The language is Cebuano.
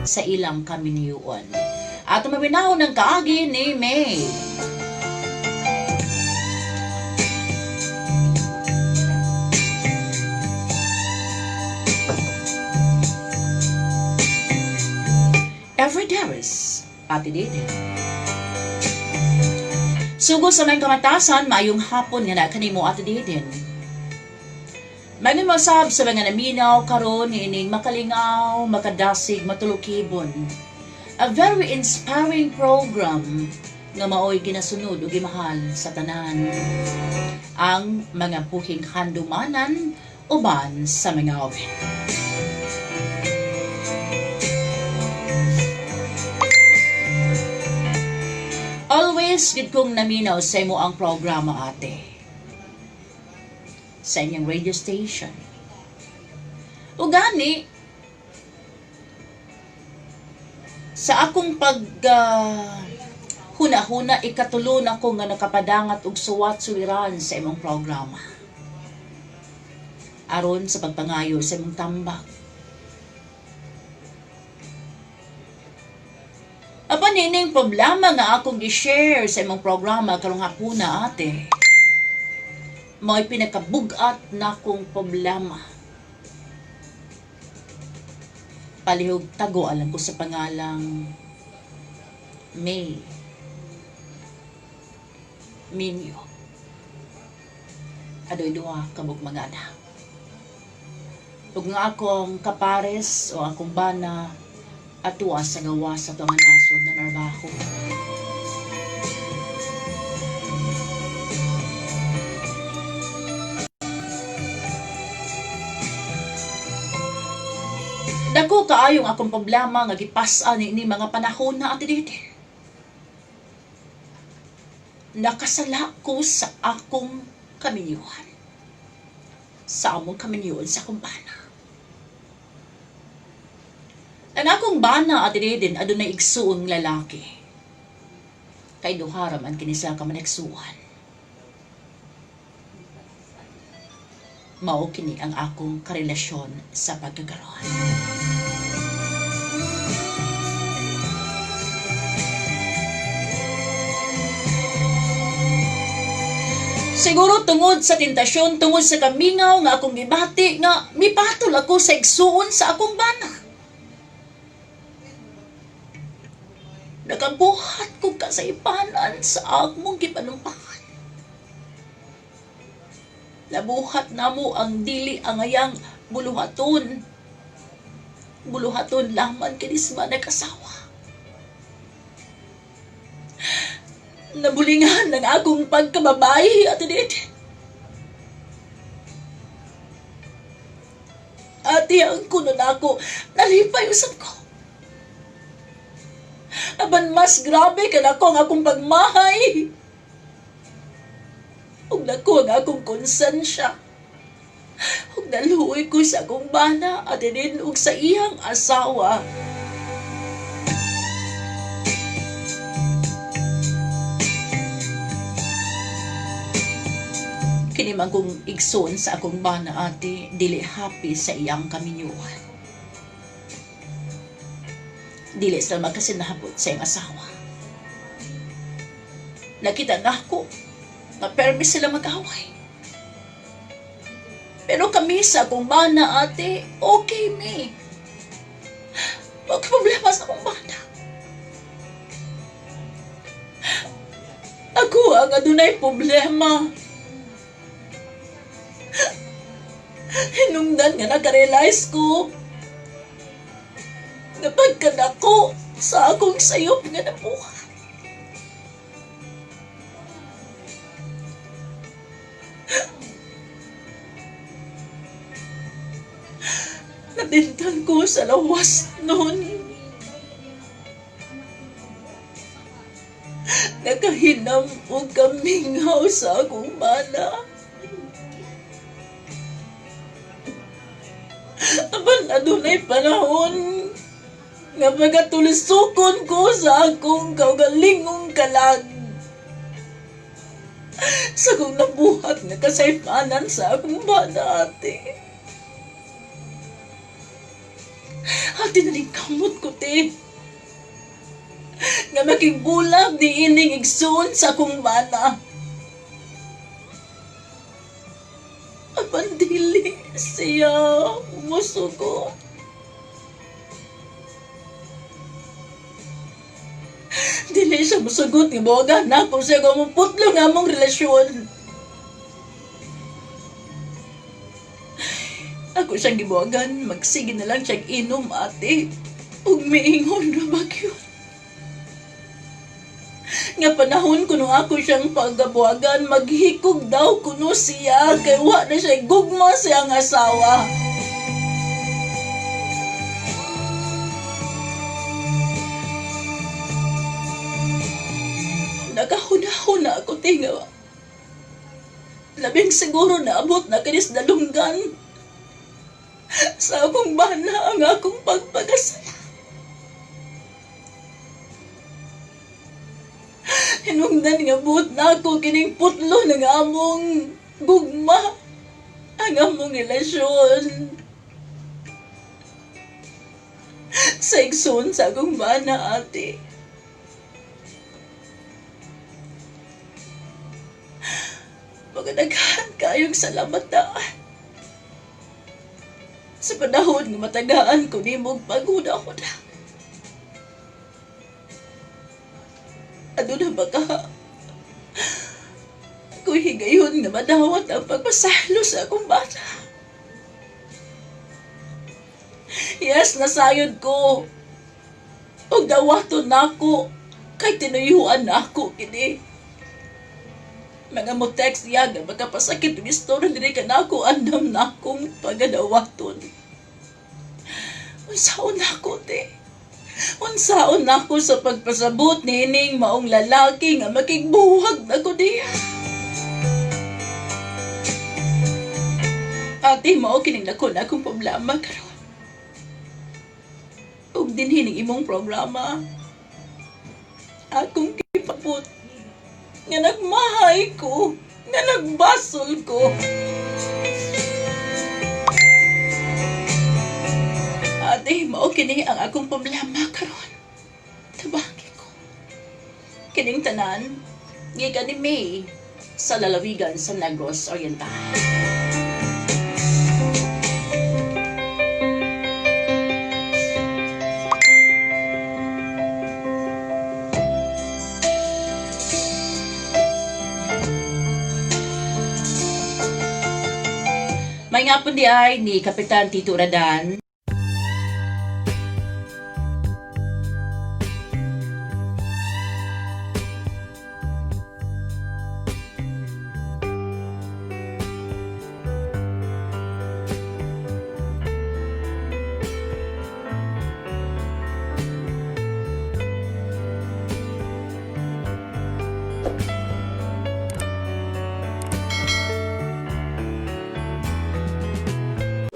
Sa ilang kaminyuon. At mabinahon ng kaagi ni May. Every Darius, Ate Dede. Sugo sa may kamatasan, maayong hapon nga na kanimo, Ate Deden. May masab sa mga naminaw karon niining makalingaw, makadasig, matulukibon. A very inspiring program nga maoy ginasunod ug gimahal sa tanan. Ang mga buhing handumanan uban sa mga awit. Always gid kong naminaw sa imo ang programa, ate. Sa inyong radio station. O gani, sa akong pag huna-huna, ikatulo na ko nga nakapadangat og suwat suliran sa imong programa. Aron sa pagpangayo sa imong tambak. Apan ining problema nga akong gi-share sa imong programa karong hapuna, ate. Mao'y pinakabugat na akong problema. Palihog tago alam ko sa pangalang May Minyo. Adoy duha kabuk mga anak. Ug nga akong kapares o akong bana atua sa gawa sa tuang nasod na narbaho. Dako kaayong akong problema nga gipas-an ni mga panahon na, Ate Dede. Nakasala ko sa akong kaminyuhan. Sa among kaminyuhan sa akong bana. Ang akong bana, Ate Dede, adunay igsuong lalaki. Kay duha ra man kini sila ka manigsuan. Mao kini ang akong karelasyon sa pagkakaroon. Siguro tungod sa tentasyon, tungod sa kamingaw nga akong gibati nga mipatol ako sa igsuon sa akong bana. Nakabuhat ko kasaypanan sa akong gipanumpahan. Nabuhat namo ang dili angayang buluhaton. Buluhaton laman kinis man nag-asawa. Nabulingan ng akong pagkababae, Ate Dede. Ate, ang kuno na ako, nalipay usab ko. Apan mas grabe ka nako ang akong pagmahay. Ug nako ang akong konsensya. Ug naluoy ko sa akong bana, Ate Dede, ug sa iyang asawa. Kini man kong igsoon sa akong bana, ate, dili happy sa iyang kaminyuhan. Dili sila magkasinabot sa iyang asawa. Nakita na ako na permi sila mag-away. Pero kami sa akong bana, ate, okay mi. Wag problema sa akong bana. Ako ang adunay problema. Hinungdan nga nakarealize ko nga pagkadako sa akong sayop nga nabuhat. Natintal ko sa lawas nun. Nakahinam og kamingaw sa akong bana. Apan adunay panahon nga pagatulisukon ko sa akong kaugalingong kalag. Sa akong nabuhat nga kasaypanan sa akong bana, ate. Ate, naningkamot ko, te. Nga makigbulag di ining igsoon sa akong bana. Apan dili siya musugot. Dili siya musugot nga buwagan nako siya kung muputlo nga among relasyon. Ako siyang gibuwagan, magsige na lang siyang inom, ate. Ug miingon ra ba gyud? Nga panahon kuno ako siyang pagabuwagan, maghikog daw kuno siya kay wa na siya gugma siyang asawa. Nakahuna-huna ako, tinga. Labing siguro naabot na kinis dalunggan sa akong bana ang akong pagpakasala. Hinungdan nga buot na ako kining putlo ng among gugma, ang among relasyon. Sa igsoon sa akong bana, ate. Magadaghan kayong salamat na sa panahon nga matagaan ko nimog paghuna-huna. Ano na baka? Ako'y higayon nga madawat ang pagpasaylo sa akong bata. Yes, nasayod ko. Ug dawaton nako kay tinuyuan nako kini. Mga mo text niya nga makapasakit ng istorya diri ka nako andam nakong pagadawaton. Unsaon nako, te? Unsaon nako sa pagpasabot niining maong lalaki nga makigbuhag nako diya? Ate, mao kining dako na akong problema karon. Ug dinhi ning imong programa. Akong gipabot nga nagmahay ko, nga nagbasol ko. Ate, mao kini ang akong problema karon. Tabagi ko. Kining tanan, gikan ni May sa lalawigan sa Negros Oriental. May nga po di ay ni Kapitan Tito Radan.